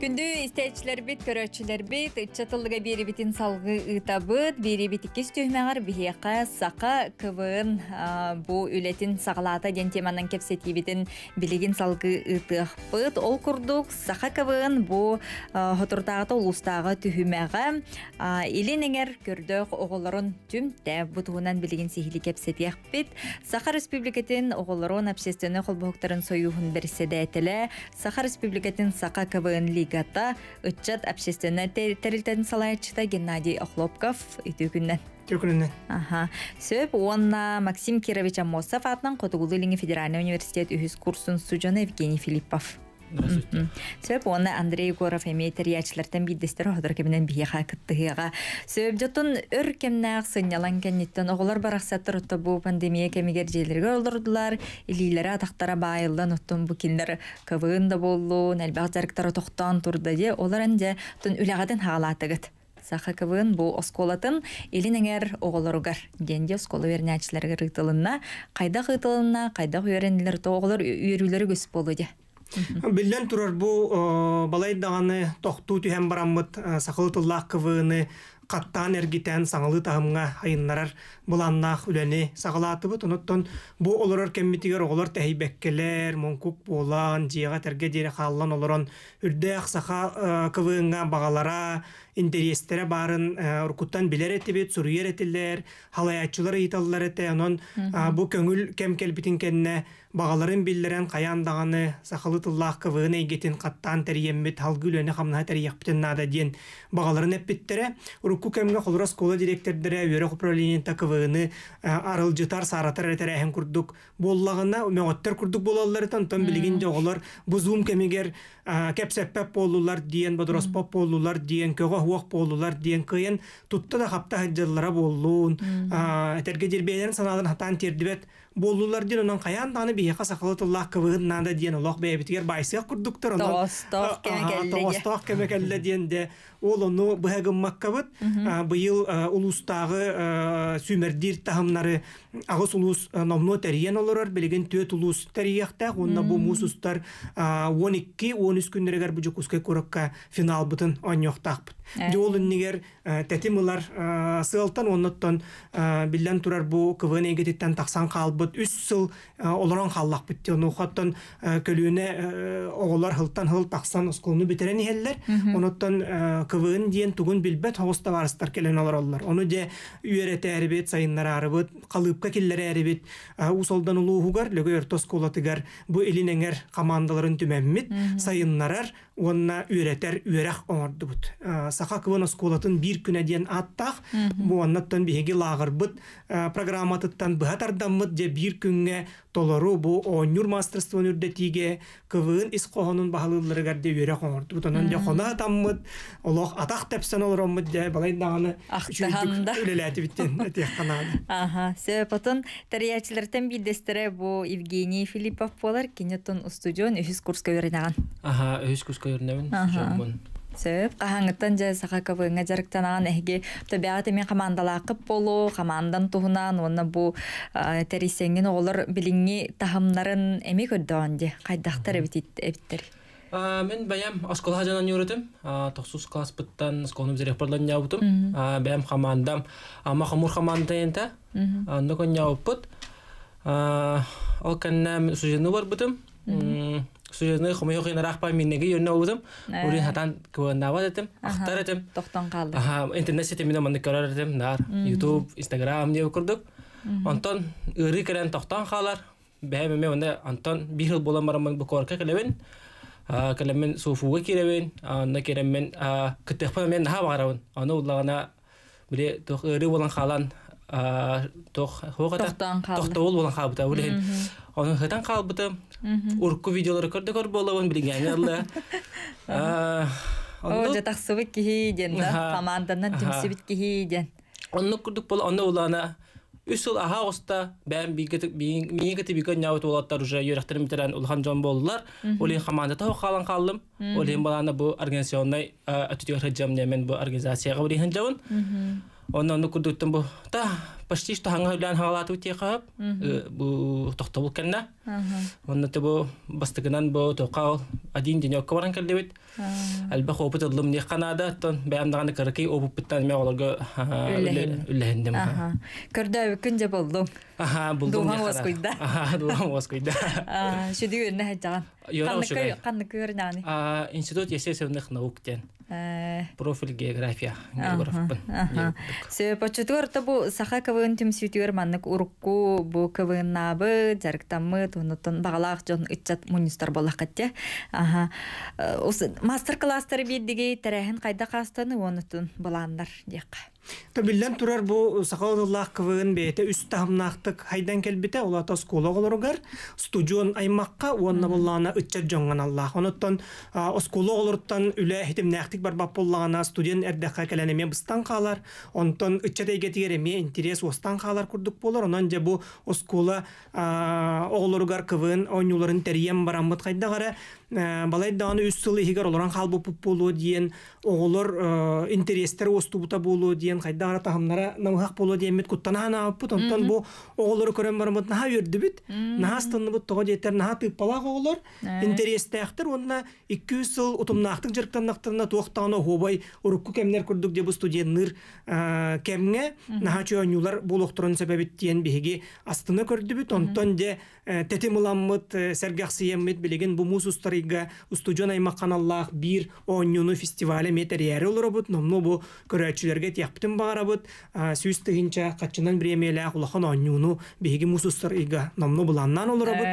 Күндү истээччилэрбит, көрөөччүлэрбит, ыччат тыллыга биэрибитин салгыы ыытабыт. Биэрибит иккис түһүмэҕэр биһиэхэ Саха КВН бу үлэтин саҕалаата диэн теманан кэпсэтиибитин билигин салгыы ыытыахпыт. Ол курдук, Саха КВН бу соторутааҕыта улуустааҕы түһүмэҕэ Илин эҥэр көрдөөх оҕолорун түмтэ. Бу туһунан билигин сиһилии кэпсэтиэхпит. Саха Республикатын оҕолорун общественнай холбоһуктарын сойууһун бэрэссэдээтэлэ, Саха Республикатын Саха КВН лигата ыччат общественнай тэрилтэтин салайааччыта Геннадий Охлопков үтүө күннэн. Үтүө күнүнэн. Аха. Сөп уонна Максим Кирович Аммосов аатынан Хотугулуу-Илиҥҥи федеральнай университет үһүс курсун студена Евгений Филиппов. Здравствуйте. Сөп уонна Андрей Егоров эмиэ тэрийээччилэртэн биирдэстэрэ сотору кэминэн биһиэхэ кыттыһыаҕа. Сөп дьотун өр кэмнээх сынньалаҥ кэнниттэн оҕолор барахсаттар отто бу пандемия кэмигэр дьиэлэригэр олордулар, илиилэрэ атахтара баайыллан оттон бу кинилэр КВН да буоллун, элбэх дьарыктара тохтоон турда дии. Олор эн дьэ оттон үлэҕитин хаалаатыгыт. Саха КВН бу оскуолатын илин эҥэр оҕолоругар диэн дии оскуола үөрэнээччилэригэр ыытылынна. Хайдах ыытылынна, хайдах үөрэннилэр, то оҕолор үөрүүлэрэ үгүс буолуо дии. Биллэн турар бу балай даҕаны тохтуу түһэн бараммыт сахалыы тыллаах КВН-ы хаттаан эргитэн саҥалыы таһымҥа айыннарар былааннаах үлэни саҕалаатыбыт. Онуттан бу олорор кэммитигэр оҕолор тэһийбэккэлэр, муҥкук буолан, дьиэҕэ тэргэ диэри хааллан олорон үрдээх саха КВН-ҥа баҕалара, интэриэстэрэ баарын уруккуттан билэр этибит, суруйар этилэр, халайааччылар ыйыталлар этэ. Онон бу көҥүл кэм кэлбитин кэннэ баҕаларын биллэрэн хайаан даҕаны сахалыы тыллаах КВН эйгэтин хаттаан тэрийэммит, салгыы үлэни-хамнаһы тэрийиэхпитин наада диэн баҕаларын эппиттэрэ. Урукку кэмҥэ холобура оскуола дириэктэрдэрэ үөрэх управлениета КВН-ы арылдьытар, сааратар эрэ тэрээһин курдук буоллаҕына, мөҕөттөр курдук буолаллар этэ. Онтон билигин дьэ оҕолор бу Zoom кэмигэр кэпсэппэт буоллулар диэн, бодороспот буоллулар диэн, көҕө уох буоллулар диэн кыайан тутта да хапта сылдьаллара буоллун, этэргэ дьирбиэлэрин санааларын хатаан тиэрдибэт буоллулар диэн онон хайаан даҕаны биһиэхэ сахалыы тыллаах кыбыһын наада диэн олох бэйэбитигэр баайсыах курдуктар онон тоҕостоох кэмэ кэллэ тоҕостоох кэмэ кэллэ диэн де ол ону быһа гыммаккабыт быйыл улуустааҕы сүүмэрдиир таһымнары аҕыс улуус номнуо тэрийэн олорор билигин түөрт улуус тэрийиэхтээх уонна бу муус устар 12-13 күннэригэр бу Дьокуускай куоракка финалбытын оонньуохтаахпыт. Дьэ ол иннигэр тэтим ылар сыалтан уоннаттан биллэн турар бу КВН эйгэтиттэн тахсан хаалбыт үс сыл олорон хааллахпыт дии онуохаттан көлүөнэ оҕолор сылтан сыл тахсан оскуоланы бүтэрэн иһэллэр онуттан КВН диэн тугун билбэт соҕус табаарыстар кэлэн олороллор ону дьэ үөрэтээрибит сайыннараарыбыт халыыпка киллэрээрибит Уус Алдан улууһугар Лөгөй орто оскуолатыгар бу илин эҥэр хамаандаларын түмэммит сайыннарар уонна үөрэтэр үөрэх оҥордубут. Саха КВН оскуолатын биир күнэ диэн ааттаах. Бу оннуттан биһиги лааҕырбыт программатыттан быһа тардаммыт дьэ биир күҥҥэ толору бу оонньуур мастерствоны үрдэтиигэ КВН ис хоһоонун баһылыылларыгар дьэ үөрэх оҥордубут. Онон дьэ хоно атаммыт, олох атах тэпсэн олороммут дьэ балай даҕаны Ахтаһан да. үлэлээтибит диэн этиэххэ наада. Аха, сөп. Отон тэрийээччилэртэн биирдэстэрэ бу Евгений Филиппов буолар. Кини оттон устудьуон үһүс курска үөрэнэҕин. Аха, үһүс курска үөрэнэбин, студьуоммун. Сөп. Хаһааҥҥыттан дьэ саха КВН-ҥа дьарыктанаҕын эһиги төбөҕө эмиэ хамаандалааххыт буолуо, хамаандан туһунан уонна бу тэрийсэҥҥин оҕолор билиҥҥи таһымнарын эмиэ көрдөҕүн дии. Хайдахтар эбиттэр? Мин бэйэм оскуола дьонон үөрэтим. Тохсус класспыттан оскуоланы бүтэрээхпэр ньаабытым. Бэйэм хамаандам Ама хомуур хамаанда диэнтэ. Онно конньообуппут. Ол кэннэ сужены барбытым. Сужены хомойуох иһин ыраахпа миннеги yönne обутум. Урин хатан кыбаннаабат этим, ахтар этим. Тохтон хаалды. Интернет ситиминен маннык көрөр этим, нар YouTube, Instagram диye курдук. Онтон ыарыы кэлэн тохтон хаалар. Бэйэм эмиэ онно онтон биир сыл буолан бараммын бу куоракка кэлэбин. Кэлэммин Суфуга киирэбин. Онно киирэммин кыттыахпын эмиэ наһаа баҕарабын. Ону уллаҕына били туох ыарыы буолан хаалан туох тохтоон хаалла. Тохтобул буолан хаалбыта. Бу иһин ону хытан хаалбытым. Урукку видеолары көрдө көр буолабын билиҥҥээҥи ылла. Оо, дьэ тахсыбыт киһи диэн да, команданан түмсүбүт киһи диэн. Оннук курдук буола онно улаана үс сыл аһаа оҕуста бэйэм бииргэ кытта бииргэ оонньообут уолаттар уже үөрэхтэрин бүтэрэн улахан дьон буоллулар. Ол иһин хамаандата суох хаалан хааллым. Ол иһин балаана бу организационнай өттүгэр сылдьам диэн бу организацияҕа билиһин сылдьабын. Онно оннук курдуктан бу та Почти что хаңа үлән хагалаатыбыт тиэхэ бу тохтобул кэннэ. Онно бу бастыгынан бу тоқал один денек баран кэллибит. Элбэх опыт ыллым не канада, оттон бэйэм даҕаны кыракый опыппыттан эмиэ олорго үллэһинним. Көрдөөбүккүн дьэ буллуҥ. Аха, булдум. Дууһаҥ уоскуйда. Аха, дууһам уоскуйда. Сүдү үөрэнэ сылдьаҕын. Ханнык үөрэнэҕиний? Институт естественных наук диэн. Профиль география географпын. Сөп, оччотугар бу Саха КВН түмсүүтүгэр маннык урукку бу КВНнаабы дьарыктаммыт, оннуттан баҕалаах дьон ыччат мунньустар буоллаххыт Аха. Мастер-класстары биирдиги тэрээһин хайда хаастаны уонутун былааннар диэххэ. Биллэн турар, бу саха тыллаах КВН бэйэтэ үс таһымнаахтык хайдан кэлбитэ. Улата оскуола оҕолоругар, студион аймакка уонна буллаана ыччат дьоҥҥо аналлаах. Онуттан оскуола оҕолоруттан үлэ хитимнээхтик барбат буоллаҕына, студент эрдэххэ кэлэн эмиэ быстан хаалар. Онтон ыччат эйгэтигэр эмиэ интерес уостан хаалар курдук буолар. Онон дьэ бу оскуола оҕолоругар КВН оонньууларын тэрийэн бараммыт хайдах эрэ балай даҕаны 3 сыл иһигэр олорон хаалбыппыт буолуо диэн, оҕолор интэриэстэр уостубута буолуо диэн, хайдах эрэ таһымнара намыһах буолуо диэммит куттана санаабыппыт. Онтон бу оҕолору көрөн бараммыт наһаа үөрдүбүт, наһаа астынныбыт. Тоҕо диэтэр, наһаа тыыппалаах оҕолор, интэриэстээхтэр уонна 200 сыл утумнаахтык дьарыктаннахтарына туох даҕаны оһуобай урукку кэмнэр курдук дьэ бу студенныыр кэмҥэ наһаа үчүгэй оонньуулар буолуохтарын сөп эбит диэн биһиги астына көрдүбүт. Онтон дьэ тэтим ыламмыт, сэргэхсийэммит билигин бу муус устарыйга устудьуон аймах аналлаах биир оонньууну фестиваля эмиэ тэрийээри олоробут. Номнуо бу көрөөччүлэргэ этиэхпитин баҕарабыт. 100 000 хаччынан бириэмийэлээх улахан оонньууну биһиги муус устар ыйга номнуо былааннаан олоробут.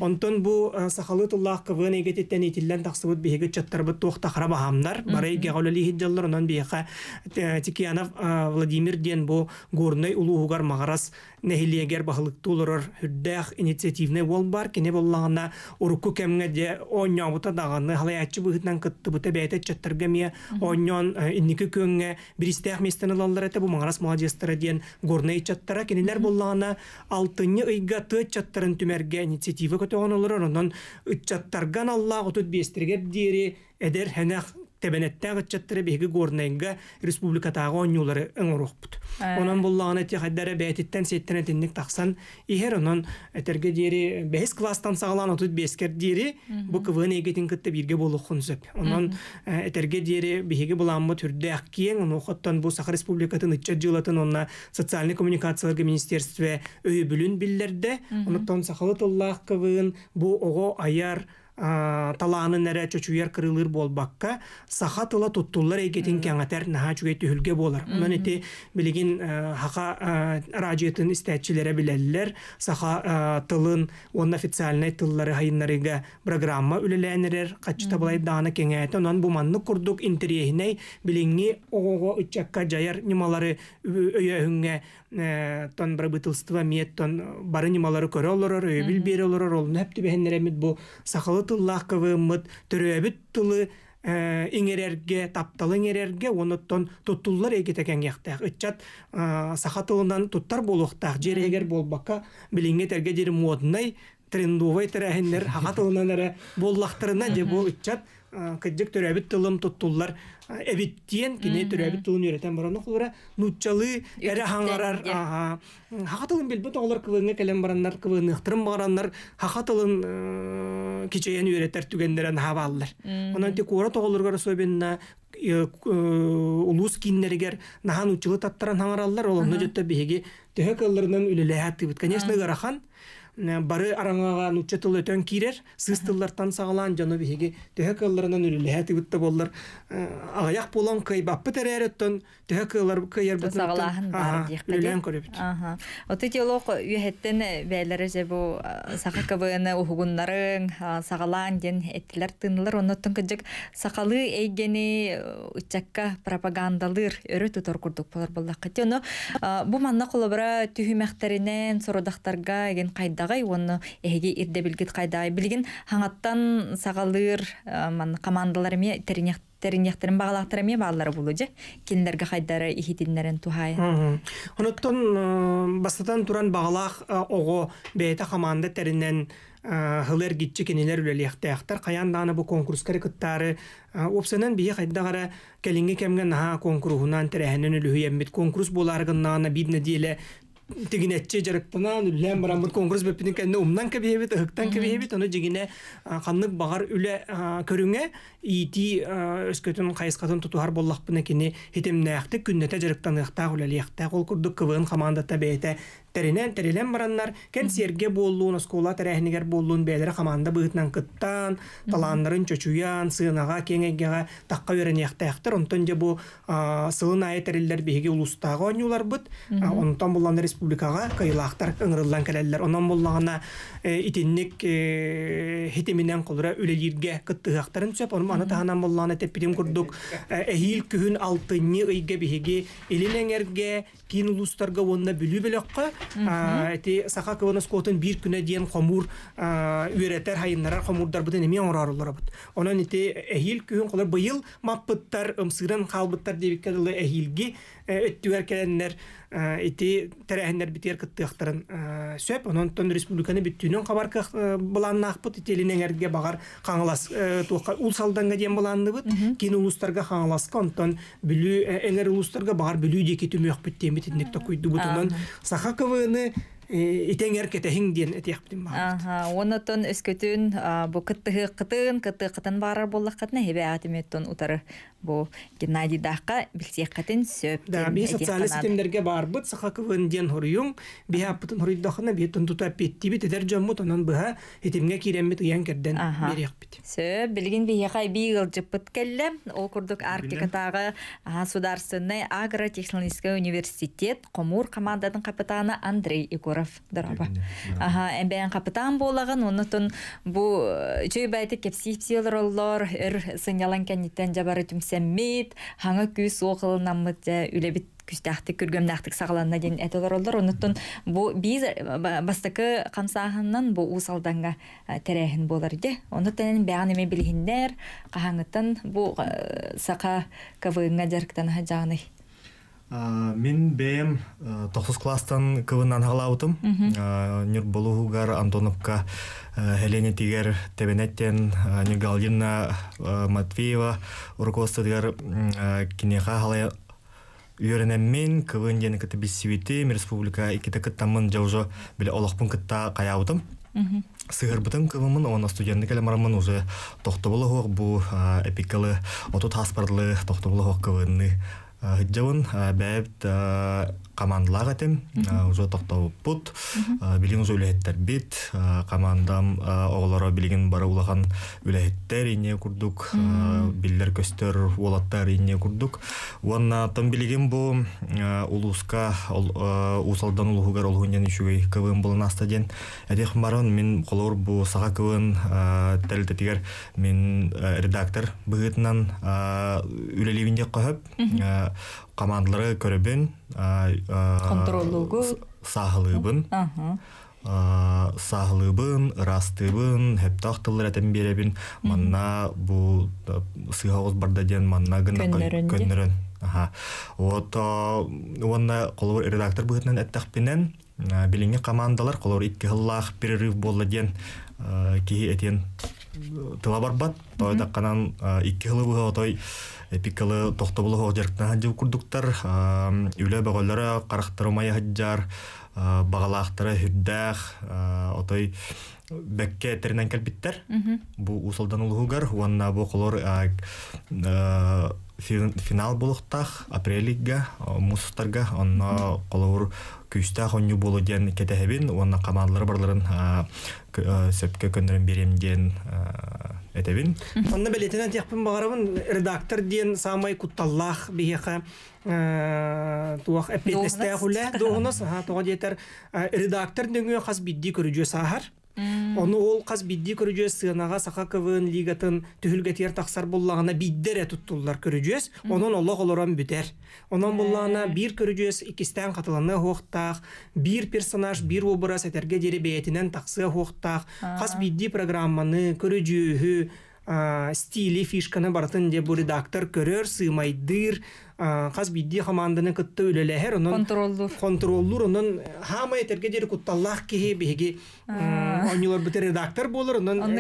Онтон бу сахалыы тыллаах КВН эйгэтиттэн иитиллэн тахсыбыт биһиги ыччаттарбыт туох да хара баһаамнар, бары эйгэҕэ үлэлии сылдьаллар. Онон биһиэхэ Тикиянов Владимир диэн бу Горнай улууһугар Маҕарас нэһилиэгэр баһылыктыы олорор үрдээх инициативнай уол бар. Кини буоллаҕына урукку кэмҥэ дьэ оонньообута даҕаны, халайааччы быһыытынан кыттыбыта, бэйэтэ ыччаттарга эмиэ оонньоон инники күөҥҥэ бириистээх миэстэни ылаллар этэ. Бу Маҥарас маладьыастара диэн горнай ыччаттара. Кинилэр буоллаҕына алтынньы ыйга тыа ыччаттарын түмэргэ инициатива көтөҕөн олорор. Онон ыччаттарга аналлаах 35-тэригэр диэри эдэр һэнэх тэбэнэттээх ыччаттары биһиги Горнайга республикатааҕы оонньуулары оҥоруохпут. Онон буллаҕына ити хайдара бэйэтиттэн сиэттэн этинник тахсан иһэр. Онон этэргэ диэри бэһис класстан саҕалаан 35-кэр диэри бу КВН эйгэтин кытта бииргэ буолуоххун сөп. Онон этэргэ диэри биһиги былааммыт үрдээх киэҥ. Онуохаттан бу Саха Республикатын ыччат дьыалатын уонна социальнай коммуникацияларга министерство өйөбүлүн биллэрдэ. Онуттан сахалы тыллаах КВН бу оҕо айар талаанын эрэ чочуйар кырыылыыр буолбакка, саха тыла туттуллар эйгэтин кэҥэтэр наһаа үчүгэй түһүлгэ буолар. Онон ити билигин саха радиотын истээччилэрэ билэллэр, саха тылын уонна официальнай тыллары хайыннарыга программа үлэлээн эрэр, хаччыта балайдаҕына кэҥээтэ. Онон бу маннык курдук интэриэһинэй билиҥҥи оҕоҕо ыччакка дьайар ньымалары өйөөһүҥҥэ тон бырабыыталыстыба эмиэ тон бары ньымалары көрө олорор, өйөбүл биэрэ олорор, олуна хөп түбэһиннэрэммит бу сахалы тыллаах КВМмыт төрөөбүт тылы иҥэрэргэ, тапталы иҥэрэргэ уонуттан туттуллар эйгэтэ кэҥиэхтээх. Ыччат саха тылынан туттар буолуохтаах, дьиэ буолбакка, билиҥҥи этэргэ диэри моднай, трендовай тэрээһиннэр саха тылынан эрэ буоллахтарына, дьэ бу ыччат кырдьык төрөөбүт тылым туттуллар эбиттиэн кини төрөөбүт тылын үөрэтэн баран охлора нууччалыы эрэ хаҥарар саха тылын билбит оҕолор КВН-ҥа кэлэн бараннар КВН-ыахтарын баҕараннар саха тылын кичэйэн үөрэтэр түгэннэрэ наһаа бааллар. Онон ти куорат оҕолоругар особенно улуус кииннэригэр наһаа нууччалыы таттаран хаҥараллар. Ол онно дьөттө биһиги төһө кыалларынан үлэлэһэ Конечно, ыарахан, бары араҥаҕа нуучча тыл өтөн киирэр, сыыс тыллартан саҕалаан дьону биһиги төһө кыалларынан үлэлэһэ тыбытта боллар аҕыйах буолан кыайбаппыт эрээри оттон төһө кыаллар кыайарбытын саҕалааһын баар диэххэ үлэлээн көрөбүт. Оты диалог үөһэттэн бээлэрэ же бу саха КВН уһугуннарыҥ саҕалаан диэн эттилэр тыынылар. Оннуттан кыдьык сахалыы эйгэни ыччакка пропагандалыыр өрө тутар курдук болар буоллахха. Ону бу манна холобура түһүмэхтэринэн сорудахтарга эгин хайдаҕай уонна эһиги ирдэбилгит хайдаҕай билигин хаҥаттан саҕалыыр манна командалар эмиэ тэриниэхтэрин баҕалаахтар эмиэ бааллара булу дьэ кинилэргэ хайдара иһитиннэрэн туһаайан. Онуттан бастатан туран баҕалаах оҕо бэйэтэ команда тэринэн хылы эргиччи кинилэр үлэлиэхтээхтэр. Хайаан даҕаны бу конкурскары кыттаары уопсанан биһи хайдах эрэ кэлиҥҥи кэмҥэ наһаа конкуруһунан тэрээһинэн үлүһүйэммит конкурс буолаары гыннаҕына биир нэдиэлэ Тигинэччи дьарыктанан, үллээн бараммыт конкурс бүппүтүн кэннэ умнан кэбиһэбит, ыһыктан кэбиһэбит, ону дьигинэ ханнык баҕар үлэ көрүҥэ иитии өскөтүн хайысхатын тутуһар буоллахпына кини хитимнээхтик күннэтэ дьарыктаныахтаах, үлэлиэхтээх. Ол курдук КВН хамаандата бэйэтэ тэринэн, тэрилэн бараннар кэнсиэргэ буоллун, оскуола тэрээһинигэр буоллун бэйэлэрэ хамаанда быһыытынан кыттан, талааннарын чочуйан, сыанаҕа, киэҥ эйгэҕэ тахха үөрэниэхтээхтэр. Онтон дьэ бу сылын аайы тэриллэр биһиги улуустааҕы оонньууларбыт, онтон буллаҕына республикаҕа кыайыылаахтар ыҥырыллан кэлэллэр. Онон буллаҕына итинник хитиминэн холура үлэлииргэ кыттыһыахтарын сөп. Ону маны таһынан буллаҕына тэппитим курдук эһиил күһүн алтынньы ыйга биһиги Илин Эҥэргэ, киин улуустарга уонна Бүлүү бөлөххө ити Саха КВН оскуолатын биир күнэ диэн хомуур үөрэтэр, хайыннарар хомуурдарбытын эмиэ оҥороорулларабыт. Онон ити эһиил күһүн холор быйыл маппыттар, ымсыыран хаалбыттар диэбиккэ дылы эһиилги өттүгэр кэлэннэр ити тэрээһиннэрбитигэр кыттыахтарын сөп. Онон республиканы бүттүүнүн хабар былааннаахпыт. Ити Илин Эҥэргэ баҕар Хаҥалас туохха Уус Алдаҥҥа диэн былаанныбыт. Киин улуустарга Хаҥаласка, онтон Бүлүү эҥэр улуустарга баҕар Бүлүү диэки түмүөхпүт диэммит итинник токуйдубут. Онон Саха КВН-ы итэҥэр кэтэһиҥ диэн этиэхпитин баҕарабыт. Онотон өскөтүн бу кыттыһыаххытын, кыттыаххытын баарар буоллаххытына эһибэҕитимиттон утары бу Геннадийдаахха билсиэххитин сөп. Да, биһи социальный ситимнэргэ баарбыт Саха КВН диэн хоруйуҥ. Биһи аппытын хоруйдахына биһиттэн тута эппиэттиибит эдэр дьоммут онон быһа итимҥэ киирэммит ыйан кэрдэн биэриэхпит. Сөп, билигин биһиэхэ эбии ыалдьыппыт кэллэ. Ол курдук Арктикатааҕы Государственный агротехнологический университет хомуур командатын капитана Андрей Егоров. Дороба. Аха, эбээн капитан буолаҕын, оннотон бу үчүгэй байтык кэпсии олороллор, өр сынньалаҥ кэнниттэн дьабары түмсэммит, хаҥа күүс суох ылынаммыт үлэбит күстээхтик, күргүөмнээхтик саҕаланна диэн этэ олороллор. Оннуттан бу биир бастакы хамсааһынынан бу Уус Алдаҥҥа тэрээһин буолар дьэ. Оннуттан бэҕэн эмэ билиһиннэр, хаһааҥҥыттан бу саха КВН-ҥа дьарыктана сылдьаҕыный? Мин бэйэм тохсус класстан кывынан хаалаабытым. Ньурбалуһугар Антоновка Хеленетигэр Тэбэнэттэн Ньургалдина Матвеева руководствотыгар киниэхэ халай үөрэнэммин кывын диэн кытта билсибитим, республика иккитэ кыттаммын дьэ уже били олохпун кытта хайаабытым. Сыһырбытым кывыммын уонна студенты кэлэн бараммын уже тохтобул оһуох бу эпикалы отут хаспарлы тохтобул оһуох кывынны Сылдьабын, бэйэбит командалаах этим, уже тохтобуппут, билигин уже үлэһиттэрбит, командам оҕолоро билигин бары улахан үлэһиттэр инньэ курдук, биллэр-көстөр уолаттар инньэ курдук. Уонна оттон билигин бу улууска Уус Алдан улууһугар олуһун диэн үчүгэй КВН булан ааста диэн этих баран мин холобур бу саха КВН тэрилтэтигэр Мин редактор быһыытынан үлэлиибин диэххэ сөп. Командалары көрөбүн, Контроллуугу. сааһылыыбын. Сааһылыыбын, ыраастыыбын, сөптөөх тыллар этэн биэрэбин. Манна бу сыыһа оҕус барда диэн манна гына көннөрөн. Вот уонна холобур редактор быһыытынан эттэхпинэн билиҥҥи командалар холобур икки сыллаах перерыв буолла диэн киһи этиэн тыла барбат тоойдохханан икки сылы быһа отой эпикалы тохтобулу хоох дьарыктана сылдьыбыт курдуктар үлэ бөҕөлөрө харахтара умайа сылдьар баҕалаахтара сүрдээх отой бэккэ тэринэн кэлбиттэр бу Уус Алдан улууһугар уонна бу холор финал буолуохтаах апрельга муус устарга онно холобур күүстээх оонньуу буолуо диэн кэтэһэбин уонна командалары барыларын сөпкө көннөрөн биэриэм диэн этэбин. Онно бэлиэтэнэн этиэхпин баҕарабын редактор диэн саамай кутталлаах биһиэхэ туох эппиэтинэстээх үлэ дуоһунас тоҕо диэтэр редактор нөҥүө хас биирдии көрүдьүөс ааһар. Ону ол хас биирдии көрүдьүөс сыанаҕа Саха КВН лигатын түһүлгэтигэр тахсар буллаҕына биирдэ эрэ туттуллар көрүдьүөс. Онон олох олорон бүтэр. Онон буллаҕына биир көрүдьүөс иккистээн хатыланыа суохтаах, биир персонаж, биир образ этэргэ диэри бэйэтинэн тахсыа суохтаах. Хас биирдии программаны, көрүдьүөһү, стили, фишканы барытын дьэ бу редактор көрөр, сыымайдыыр, Хас биирдии хамаанданы кытта үлэлэһэр, онон Контроллуур. Контроллуур, онон хаамай этэргэ диэри кутталлаах киһи биһиги оонньууларбыт редактор буолар, онон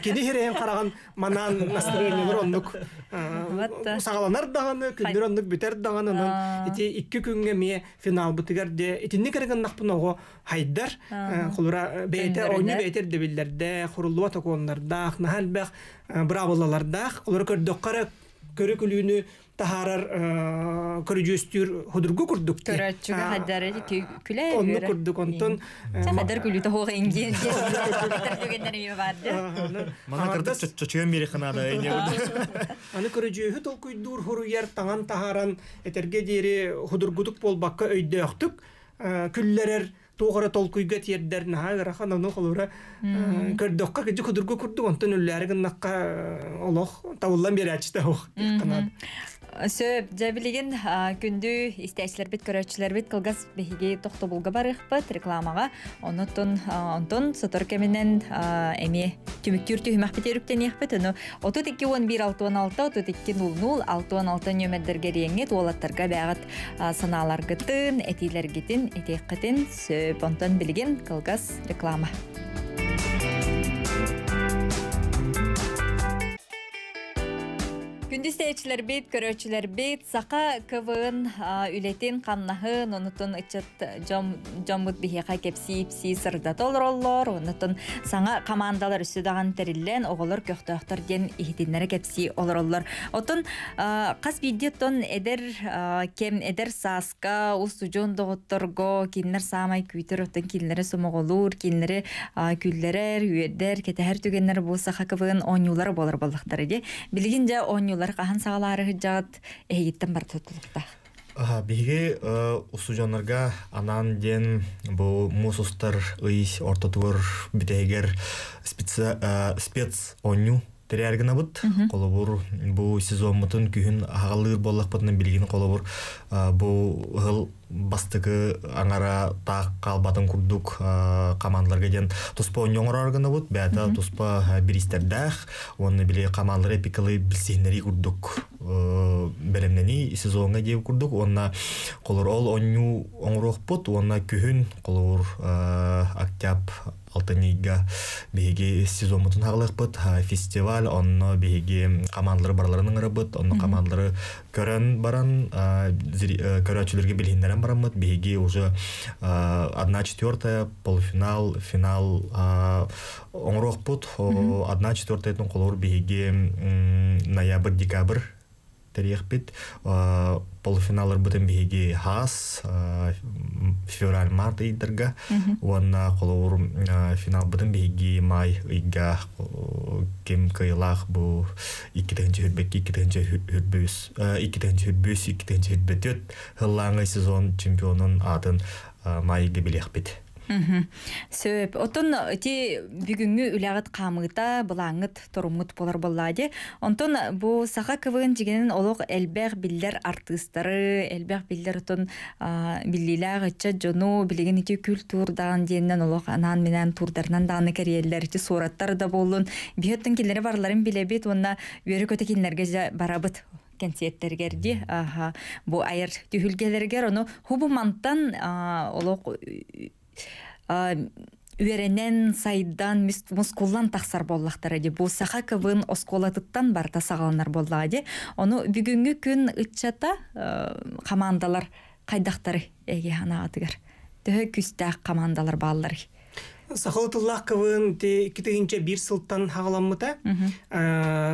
кини хирэйин хараҕын манаан настроениелар оннук саҕаланар даҕаны, күннэр оннук бүтэр даҕаны, онон ити икки күҥҥэ эмиэ финалбытыгар де итинник эрэ гыннахпын оҕо хайдар холура бэйэтэ оонньуу бэйэтэ ирдэбиллэрдээх, хуруллуба токуоннардаах, наһаа элбэх быраабылалардаах, олору көрдөххө эрэ көрү күлүүнү таһаарар көрүдьүөстүүр худургу курдук. Көрөөччүгэ хайдар күлэ Оннук курдук онтон хайдар күлүүтэ хуох ингиэн түгэннэр эмиэ баар. Мана кырдык чочуйан биэри ханада. Аны көрүдьүөһү толкуйдуур хуруйар таҥан таһааран этэргэ диэри худургутук буолбакка өйдөөхтүк күллэрэр туох эрэ толкуйга тиэрдэр наһаа ыарахан ону холура көрдөххө кыдьы кудургу курдук онтон үллээри гыннахха олох табыллан биэрээччитэ суох. Сөп, дьэ билигин күндү истээччилэрбит, көрөөччүлэрбит кылгас биһиги тохтобулга барыахпыт рекламаҕа. Онтон онтон сотору кэминэн эмиэ түмүктүүр түһүмэхпит өрүктэниэхпит. Ону 32 11 66 32 00 66 нөмердэргэ риэҥҥит уолаттарга бэҕит санааларгытын, этиилэргитин этиэххитин сөп. Онтон билигин кылгас реклама. Күндү истээччилэрбит, көрөөччүлэрбит, Саха КВН үлэтин, хамнаһын, онутун ыччат дьоммут биһиэхэ кэпсии-ипсии сырдата олороллор, онутун саҥа командалар үсү даҕан тэриллэн, оҕолор көхтөөхтөр диэн иһитиннэрэ кэпсии олороллор. Оттон хас биирдии оттон эдэр кэм, эдэр сааска, устудьуон доҕотторго кинилэр саамай күүтэр, оттон кинилэри сомоҕолуур, кинилэри күллэрэр, үөрдэр, кэтэһэр түгэннэр бу Саха КВН оонньуулара буолар буоллахтара дии. Билигин дьэ оонньуулар хаһан саҕалаары сылдьаҕыт, эһигиттэн барыта тутулуктаах. Биһиги устудьуоннарга анаан диэн бу муус устар ый ортотугар бүтэһигэр спец оонньуу тэрээр гынабыт. Холобур, бу сезоммутун күһүн аһаҕалыыр буоллахпытына билигин холобур бу ыһыл бастакы аҥара таах хаалбатын курдук командаларга диэн туспа оонньуу оҥорор гынабыт. Бэйэтэ туспа бириистэрдээх уонна били командалары эпикалы билсиһиннэрии курдук бэлэмнэнии сезоҥҥа диэбит курдук уонна холор ол оонньуу оҥоруохпут уонна күһүн холобур октябрь алтынньыга биһиги сезоммутун хаалыахпыт фестиваль онно биһиги командалары барыларын ыҥырабыт онно командалары көрөн баран көрөөччүлэргэ билиһиннэрэн бараммыт биһиги уже одна четвертая полуфинал финал оҥоруохпут одна четвертая холобур биһиги ноябрь декабрь тэрийэхпит. Полуфиналларбытын биһиги хаас февраль-март ыйдарга уонна холобур финалбытын биһиги май ыйга ким кыайылаах бу 2022 2023 2023 2024 сыллааҥы сезон чемпионун аатын майга билиэхпит. Сөп. Оттон ити бүгүҥҥү үлэҕит хаамыыта, былааҥҥыт торуммут буолар буоллаа дии. Онтон бу саха КВН дьигинэн олох элбэх биллэр артыыстары, элбэх биллэр отон биллиилээх ыччат дьону билигин ити күл туурдаан диэннэн олох анаан-минээн туурдарынан даҕаны кэрийэллэр. Ити суораттар да буоллун. Биһи оттон кинилэри барыларын билэбит уонна үөрэ-көтө кинилэргэ дьэ барабыт кэнсиэртэригэр дии. Аха, бу айар түһүлгэлэригэр ону хубу мантан олох үөрэнэн, сайдан, мускуллан тахсар буоллахтара дии. Бу саха КВН оскуолатыттан барыта саҕаланар буоллаҕа дии. Ону бүгүҥҥү күн ыччата хамаандалар хайдахтары эги анаатыгар? Төһө күүстээх хамаандалар баалларый? Сахалы тыллаах КВН 2001 сылтан хаҕаламмыта.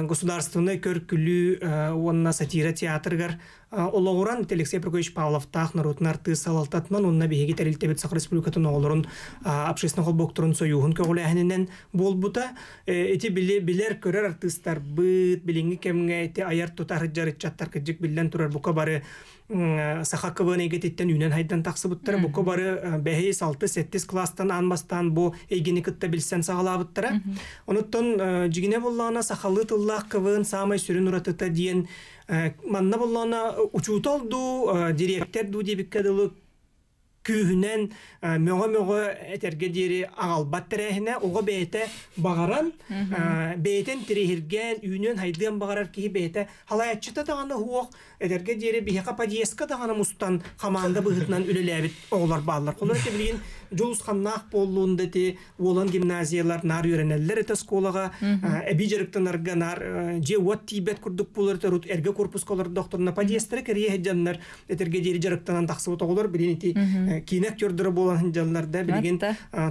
Государственнай көр-күлүү уонна сатира театрыгар олоҕуран Алексей Прокопьевич Павловтаах норуотун артыыс салалтатынан уонна биһиги тэрилтэбит Саха Республикатын оҕолорун общественнай холбоһуктарын сойууһун көҕүлээһининэн буолбута. Ити били билэр көрөр артыыстарбыт билиҥҥи кэмҥэ ити айар тутар ыччаттар кырдьык биллэн турар бука бары саха КВН эйгэтиттэн үүнэн хайдан тахсыбыттара. Бука бары бэһис, алты, сэттис класстан аан бастаан бу эйгени кытта билсэн саҕалаабыттара. Онуттан дьигинэ буллаҕына сахалыы тыллаах КВН саамай сүрүн уратыта диэн манна буллаҕына учуутал дуу, дириэктэр дуу диэбиккэ дылы. күүһүнэн мөҕө-мөҕө этэргэ диэри аҕалбат тэрээһинэ оҕо бэйэтэ баҕаран бэйэтин тириһиргээн үүнүөн хайдыан баҕарар киһи бэйэтэ халаяччыта даҕаны уох этэргэ диэри биһиэхэ подъездка даҕаны мустан хамаанда быһыытынан үлэлээбит оҕолор бааллар. Холор ити билигин дьулусханнаах буоллун да ити уолан гимназиялар наар үөрэнэллэр это оскуолаҕа эбии дьарыктанарга наар дьиэ-уот тиийбэт курдук буолар төрут эргэ корпуска олордохторуна подъездтара кэрийэ сылдьаннар этэргэ диэри дьарыктанан тахсыбыт оҕолор билигин ити киинэ актердара буолан сылдьаллар да билигин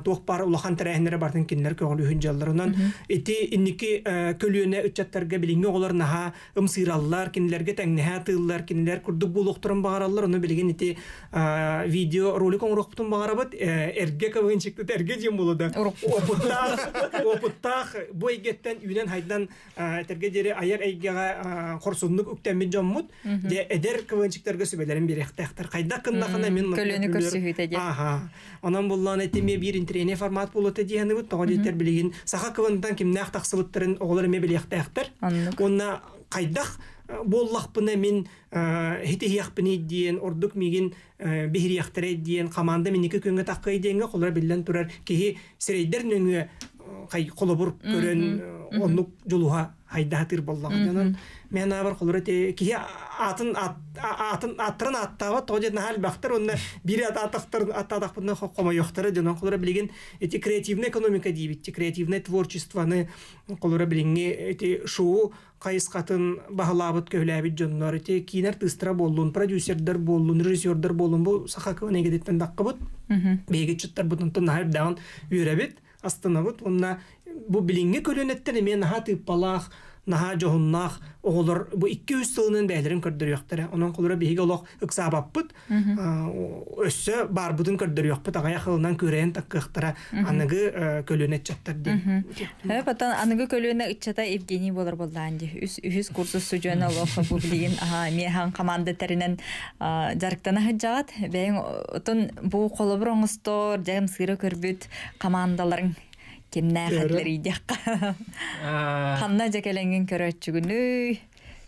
туох баар улахан тэрээһиннэрэ барытын кинилэр көҕүлүүһүн дьаллар. Онон ити инники көлүөнэ ыччаттарга билиҥҥи оҕолор наһаа ымсыыраллар, кинилэргэ тэҥнэһэ атыыллар, кинилэр курдук буолуохтарын баҕараллар. Ону билигин ити видео ролик оҥоруохпутун баҕарабыт. Эргэ КВНчиктыт эргэ диэн буолла да опыттаах, опыттаах бу эйгэттэн үүнэн-хайдан этэргэ диэри айар эйгэҕэ хорсуннук үктэммит дьоммут. Дьэ эдэр КВНчиктарга сүбэлэрин биэриэхтээхтэр. Хайдах гыннахына мин көлүөнү көрсүһүүтэ диэн. Аха. Онон буллаан этимиэ биир интэриэһинэй формат буолуота диэхэнибит. Тоҕо диэтэр билигин саха КВНтан кимнээх тахсыбыттарын оҕолор эмиэ билиэхтээхтэр. Уонна хайдах буоллахпына мин хитиһиэхпиний диэн, ордук миигин биһириэхтэрэй диэн, хамаанда минники күҥҥэ таххай диэҥҥэ холоро биллэн турар киһи сирэйдэр нөҥүө холобур көрөн оннук дьулуһа хайдаһатыыр боллаҕа. Онон мен аабар холоро киһи атын атын аттарын аттаабат тоҕо диэн наһаа элбэхтэр уонна биир атаатахтарын аттаатахпытына хомойуохтара дьонон холоро билигин ити креативная экономика диибит креативное творчествоны холоро билиҥҥи ити шоу хайысхатын баһылаабыт көһүлээбит дьоннор ити киинэ артыыстара буоллун продюсердар буоллун режиссердар буоллун бу саха кыын эгедиттэн даккыбыт биһиги чыттарбытын наһаа үрдээҕин үөрэбит астынабыт уонна бу билиҥҥи көлүөнэттэн эмиэ наһаа тыыппалаах, наһаа дьоһуннаах оҕолор бу 2-3 сылынан бэйэлэрин көрдөрүөхтэрэ. Онон холобура биһиги олох ыксаабаппыт, өссө баарбытын көрдөрүөхпүт, аҕыйах ылынан күрэйэн таккыахтара аныгы көлүөнэ ыччаттар диэн. Потон аныгы көлүөнэ ыччата Евгений буолар буоллаан дии. Үһүс курсус судьуона олох бу билигин эмиэ хамаанда тэринэн дьарыктана сылдьаҕыт. Бэйэҥ отон бу холобур оҥостор, дьэм сыыра көрбүт хамаандаларыҥ кимнээх этилэрий диэххэ. Ханна дьэ кэлэҥҥин көрөөччүгүнүй?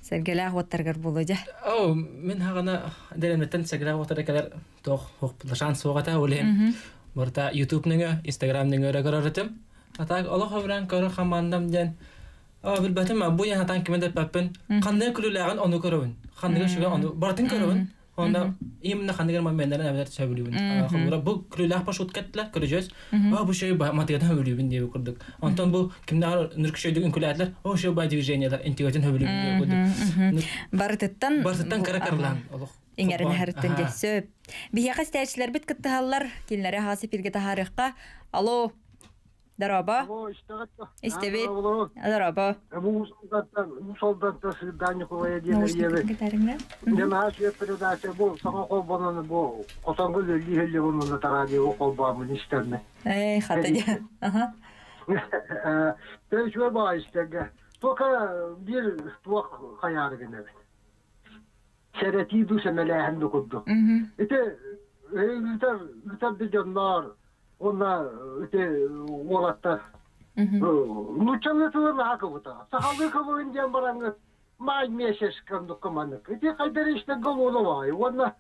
Сэргэлээх уоттаргар буолуо дьэ. Оо, мин хаҕана дэрэмэттэн сэргэлээх уоттара кэлэр туох шанс суох этэ ол иһин барыта YouTube нөҥө, Instagram нөҥө эрэ көрөр этим. А так олох өбүрэн көрөр хамаандам диэн билбэтим, бу яһатан кими да эппэппин. Ханныгы күлүүлээҕин ону көрөбүн. Ханныгы үчүгэй ону барытын көрөбүн. Онно именно ханныгар моментарын эбэтэр сөбүлүүбүн. Холобура бу күлүүлээх маршрутка эттилэр, көрүдьүөс. О, бу шөй матыгатын хөбүлүүбүн диэби курдук. Онтон бу кимнээҕэр нүркүшөйдүк үҥкүлээтилэр, о, шөй бай движениялар интегатын хөбүлүүбүн диэби курдук. Барытыттан Барытыттан кыра кырылаан олох. Иҥэрин аһарыттан дьэ сөп. Биһиэхэ истээччилэрбит кыттыһаллар, кинилэри аһаҕас эфиргэ таһаарыахха. Алло. Дорообо. Истэбит. Дорообо. Мусолдантан Сырдаан Ньукулайа диэн эрийэбит. Дьэ наһаа үчүгэй передача бу саҥа холбонон бу хотоҥго үлэлии иһэллибин уонна тараадьыга холбооммун истэрмин. Эй, хата дьэ. Аха. Тэ үчүгэй баҕайы истэргэ. Только биир туох хайаары гынабыт. Сэрэтии дуу сэмэлээһин дуу курдук. Ити ыытар ыытар да дьонноор уонна ити уолаттар нууччалыы тылы наһаа кыбыта. Сахалыы кыбыгын диэн бараҥҥыт маай месяц курдук маннык. Ити хайдары истэргэ олуона уонна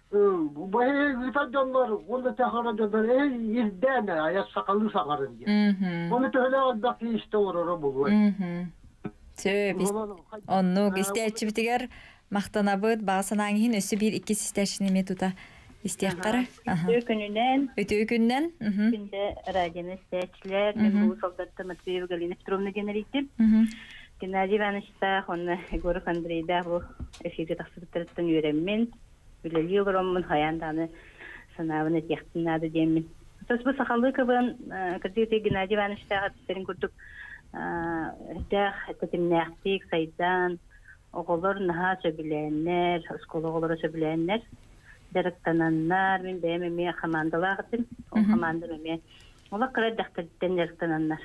баһы ыытар дьоннор уонна тэхара дьоннор эй ирдээн айа сахалыы саҥарын диэн. Оны төһөлөөх элбэх киһи истэ олороро буолуой. Сөп. Оннук истээччибитигэр махтанабыт. Баҕа санааҥ иһин өссө биир иккис истээччини эмиэ тута истиэххэ. Үтүө күнүнэн. Үтүө күнүнэн. Күндэ радионы истээччилэр, мен бу солдатта Матвеева Галина Петровна диэн эрийдим. Геннадий Ивановичтаах уонна Егоров Андрейдаах бу эфиргэ тахсыбыттарыттан үөрэммин, үлэлии олороммун хайаан даҕаны санаабын этиэхпин наада диэммин. Тос бу сахалыы кыбын кырдьык Геннадий Ивановичтаах эппиттэрин курдук эрдээх тэтимнээхтик сайдан, Оҕолор наһаа сөбүлээннэр, оскуола оҕолоро сөбүлээннэр дьарыктананнар. Мин бэйэм эмиэ хамаандалаах этим. Ол хамаандам эмиэ олох кыра эрдэхтэриттэн дьарыктананнар.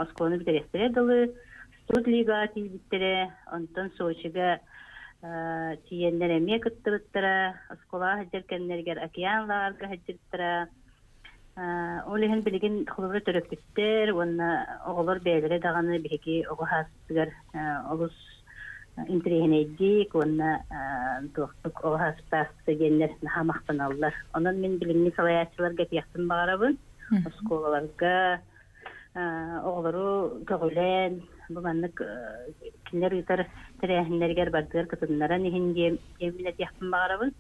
Оскуоланы бүтэриэхтэрэ дылы студлига тиийбиттэрэ, онтон Сочига тиийэннэр эмиэ кыттыбыттара, оскуолаҕа сылдьар кэмнэригэр океан лааҕырга сылдьыбыттара. Ол иһин билигин холобура төрөппүттэр уонна оҕолор бэйэлэрэ даҕаны биһиги оҕо сааспытыгар олус Интэриэһинэйдик уонна туохтук оҕо саастаах диэннэр наһаа махтаналлар. Онон мин билиҥҥи салайааччыларга этиэхпин баҕарабын. Оскуолаларга оҕолору көҕүлээн, бу маннык кинилэр ыытар тэрээһиннэригэр бардыгар кытыннаран иһин диэн мин этиэхпин баҕарабын.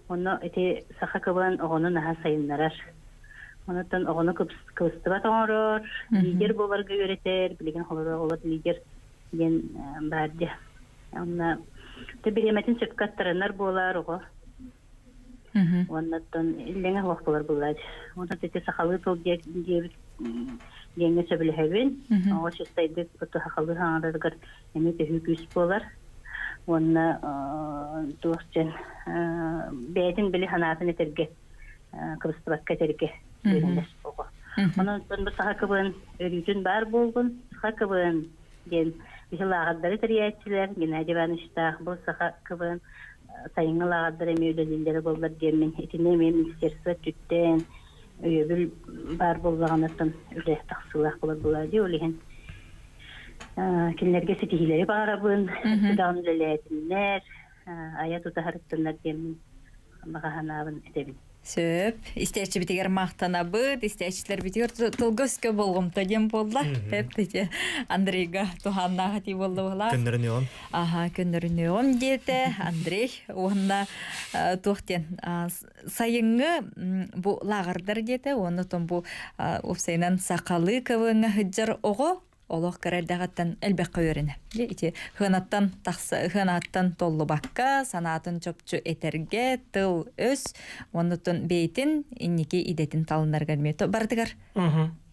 Онно ити саха кыбан оҕону наһаа сайыннарар. Онуттан оҕону кыбыстыбат оҥорор, лидер буоларга үөрэтэр, билигин холоро оҕолор лидер диэн баар дьэ. Онно бириэмэтин сөпкө аттарынар буолар оҕо. Уоннаттан иллэҥэ суох буолар буоллаачы. Онон ити сахалыы тыл диэбит диэҥҥэ сөбүлэһэбин. Оҕо чыстайдык сахалыы саҥарарыгар эмиэ төһүү күүс буолар. Уонна туох диэн бэйэтин били санаатын этэргэ кыбыстыбакка этэргэ үөрэнэр оҕо. Онон бу саха кыбын өрүүтүн баар буолгун, саха кыбын диэн биһи лааҕырдары тэрийээччилэр Геннадий Ивановичтаах бу саха кыбын сайыҥҥы лааҕырдар эмиэ үлэлииллэрэ буоллар диэммин итини эмиэ министерство өттүттэн өйөбүл баар буоллаҕынаттан үлэ тахсыылаах буолар буолаа дии ол иһин кинилэргэ ситиһиилэри баҕарабын даҕаны үлэлээтиннэр айа тута сырыттыннар диэммин баҕа санаабын этэбин. Сөп. Истээччибитигэр махтанабыт, истээччилэрбитигэр тылга-өскө болҕомто диэн буолла. Эп Андрейга туһааннаах этии буолла буолаа. Көннөрүнүөҕүм. Аха, көннөрүнүөҕүм диэтэ Андрей. Уонна туох диэн сайыҥҥы бу лааҕырдар диэтэ, уонна тон бу уопсайынан сахалыы КВН-ҥа сылдьар оҕо олох кыра эрдэҕиттэн элбэххэ үөрэнэ. Ити хыанаттан тахса хыанааттан толлубакка, санаатын чопчу этэргэ, тыл өс, оннуттан бэйэтин инники идэтин талынарыгар эмиэ барытыгар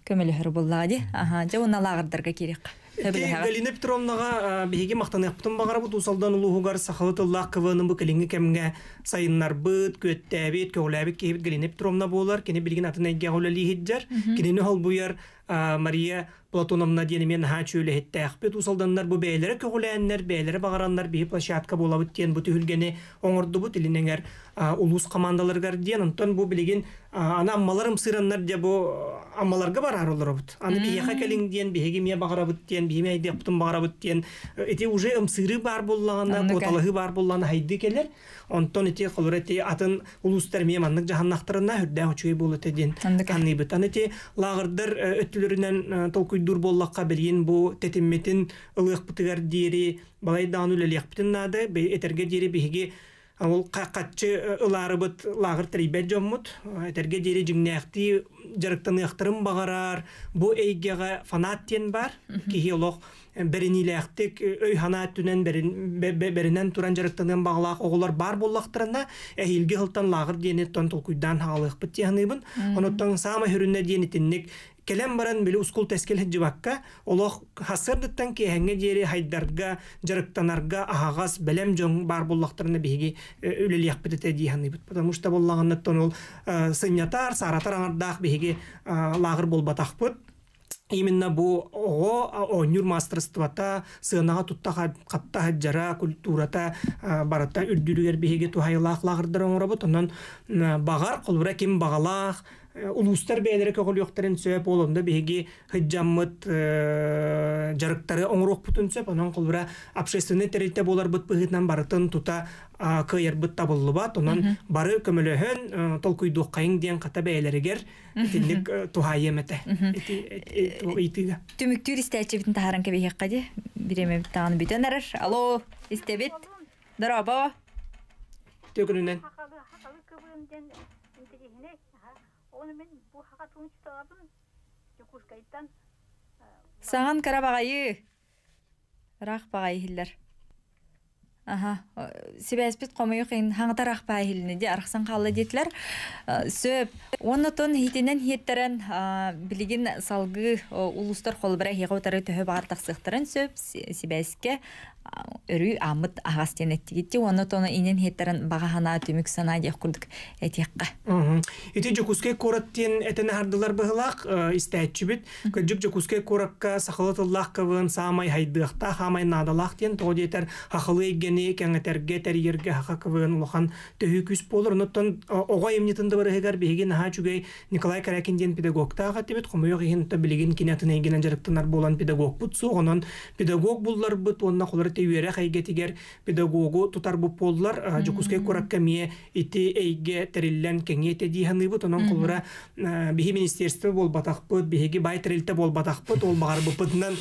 көмөлөһөр буоллаҕа дии. Аха, дьэ уонна лааҕырдарга киириэххэ. Галина Петровнаҕа биһиги махтаныахпытын баҕарабыт Уус-Алдан улууһугар сахалыы тыллаах КВН бу кэлиҥҥи кэмҥэ сайыннарбыт, күөттээбит, көҕүлээбит киһибит Галина Петровна буолар. Кини билигин атын эйгэҕэ үлэлии сылдьар. Кинини холбуйар Мария Платоновна диэн эмиэ наһаа чүөлэһиттээхпит. Уус Алданнар бу бэйэлэрэ көҕүлээннэр, бэйэлэрэ баҕараннар биһи площадка буолабыт диэн бу түһүлгэни оҥордубут Илин эҥэр улуус командаларыгар диэн. Онтон бу билигин аны Аммалар ымсыыраннар дьэ бу Аммаларга бараар олоробут. Аны биһиэхэ кэлиҥ диэн, биһиги эмиэ баҕарабыт диэн, биһиги айдыахпытын баҕарабыт диэн. Ити уже ымсыырыы баар буоллаҕына, куоталаһыы баар буоллаҕына хайдыы кэлэр. Онтон ити холобура ити атын улуустар эмиэ маннык дьаһаннахтарына үрдээх үчүгэй буолуо этэ диэн саныыбыт. Аны ити лааҕырдар өттүлэринэн толкуйдуур буоллахха билигин бу тэтиммитин ылыахпытыгар диэри балай даҕаны үлэлиэхпитин наада. Этэргэ диэри биһиги ол хаччы ылаарыбыт лааҕыр тэрийбэт дьоммут. Этэргэ диэри дьиҥнээхтии дьарыктаныахтарын баҕарар бу эйгэҕэ фанат диэн баар. Киһи олох бэриниилээхтик өй-санаа өттүнэн бэринэн туран дьарыктаныан баҕалаах оҕолор баар буоллахтарына эһиилги сылтан лааҕыр диэни тон толкуйдаан хаалыахпыт дии саныыбын. Онуттан саамай сүрүнэ диэн итинник кэлэн баран били ускул тэскил сылдьыбакка олох сарсыардыттан киэһэҥҥэ диэри хайдарга, дьарыктанарга аһаҕас, бэлэм дьон баар буоллахтарына биһиги үлэлиэхпит этэ дии саныыбыт. Потому что буоллаҕыннаттан ол сынньатар, сааратар аҥардаах биһиги лааҕыр буолбатахпыт. Именно бу оҕо оонньуур маастарыстыбата, сыанаҕа тутта хапта сылдьара, культурата барыта үрдүрүгэр биһиги туһайылаах лааҕырдар оҥоробут. Онон баҕар, холобура ким баҕалаах, улуустар бэйэлэрэ көҕүлүөхтэрин сөп, ол онно биһиги сылдьаммыт дьарыктары оҥоруохпутун сөп. Онон холобура общественнай тэрилтэ буоларбыт быһыытынан барытын тута кыайарбыт табыллыбат. Онон бары көмөлөһөн толкуйдуоххайыҥ диэн хата бэйэлэригэр итинник туһаайыам этэ ити ыйытыыга. Түмүктүүр истээччибитин таһааран кэбиһиэххэ дии. Бириэмэбит даҕаны бүтэн эрэр. Алло, истэбит. Дорообо. Төкүнүнэн. Саҥан кыра баҕайы. Ыраах баҕайы иһиллэр. Аха, сибээспит хомойуох иһин хаҥатар ахпаа иһилинэ дии арахсан хаалла диэтилэр. Сөп. Уонна тон иһитинэн иһиттэрэн билигин салгыы улуустар холобура эһиэхэ утары төһө баҕар тахсыахтарын сөп сибээскэ өрүү ааммыт аһаҕас диэн эттигит уонна тону инэн иһиттэрэн баҕа санаа түмүк санаа диэх курдук этиэххэ. Ити Дьокуускай куорат диэн этэн аһардылар быһылаах истээччибит. Кырдьык Дьокуускай куоракка сахалыы тыллаах КВН саамай хайдыахтаах, саамай наадалаах диэн тоҕо диэтэр хахылыы эйгэни эйгэни кэҥэтэргэ, тэрийэргэ Саха КВН улахан төһүү күүс буолар. Онуттан оҕо айымньытын да барыһыгар биһиги наһаа үчүгэй Николай Корякин диэн педагогтаах этибит. Хомойуох иһин билигин кини атын эйгэнэн дьарыктанар буолан педагогпут суох. Онон педагог булларбыт уонна холор ити үөрэх эйгэтигэр педагогу тутарбыт буоллар Дьокуускай куоракка эмиэ ити эйгэ тэриллэн кэҥиэ этэ дии саныыбыт. Онон холура биһи министерство буолбатахпыт, биһиги баай тэрилтэ буолбатахпыт, ол баҕарбыппытынан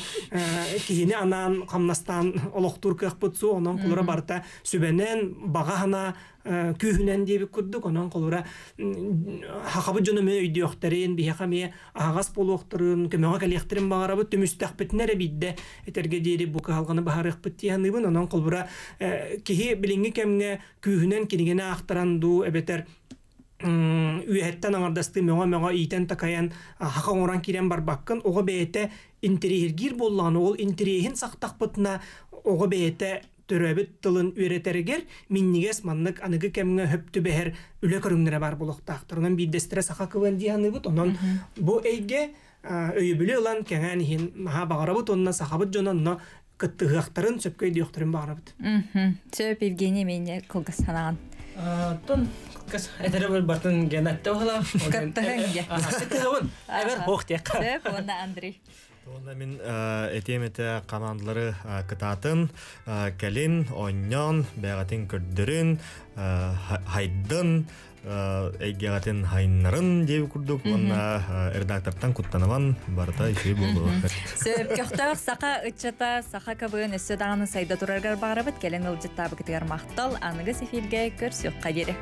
киһини анаан хамнастаан олохтуур кыахпыт суох. Онон холура барыта сүбэнэн, баҕа санаа күүһүнэн диэбит курдук, онон холура хахабыт дьоно эмиэ өйдүөхтэрин, биһиэхэ эмиэ аһаҕас буолуохтарын, көмөҕө кэлиэхтэрин баҕарабыт, түмүстэхпитинэ эрэ биирдэ этэргэ диэри бу кыһалҕаны баһарыахпыт дии саныыбын. Онон холобура киһи билиҥҥи кэмҥэ күүһүнэн кинигэни аахтаран дуу эбэтэр үөһэттэн аҥардастыы мөҕө-мөҕө иитэн-такайан хаха оҥорон киирэн барбаккын, оҕо бэйэтэ интэриэһиргиир буоллаҕына, ол интэриэһин сахтахпытына, оҕо бэйэтэ төрөөбүт тылын үөрэтэригэр минньигэс маннык аныгы кэмҥэ хөп түбэһэр үлэ көрүҥнэрэ баар буолуохтаахтар. Онон биирдэстэрэ саха КВН дии саныыбыт. Онон бу эйгэ өйөбүлү ылан кэҥээн иһин наһаа баҕарабыт уонна сахабыт дьоно онно кыттыһыахтарын, сөпкө өйдүөхтэрин баҕарабыт. Сөп, Евгений, миэнэ кылгас санаҕын. Тон кылгас этэрэ бартын генатта баһала. Кыттыһыҥ дьэ. Кыттыһабын. Эбэр хоох диэххэ. Сөп, уонна Андрей. Уонна мин этиэм этэ командалары кытаатын, кэлин, оонньоон, бэйэҕитин көрдөрүн, хайдын, эйгэҕитин хайыннарын диэби курдук уонна редактортан куттанабан барыта үчүгэй буолуо. Сөп, көхтөөх саха ыччата саха КВН өссө даҕаны сайда тураргар баҕарабыт, кэлэн ыалдьыттаабыкытыгар махтал, аныгыс эфиргэ көрсүөххэ диэри.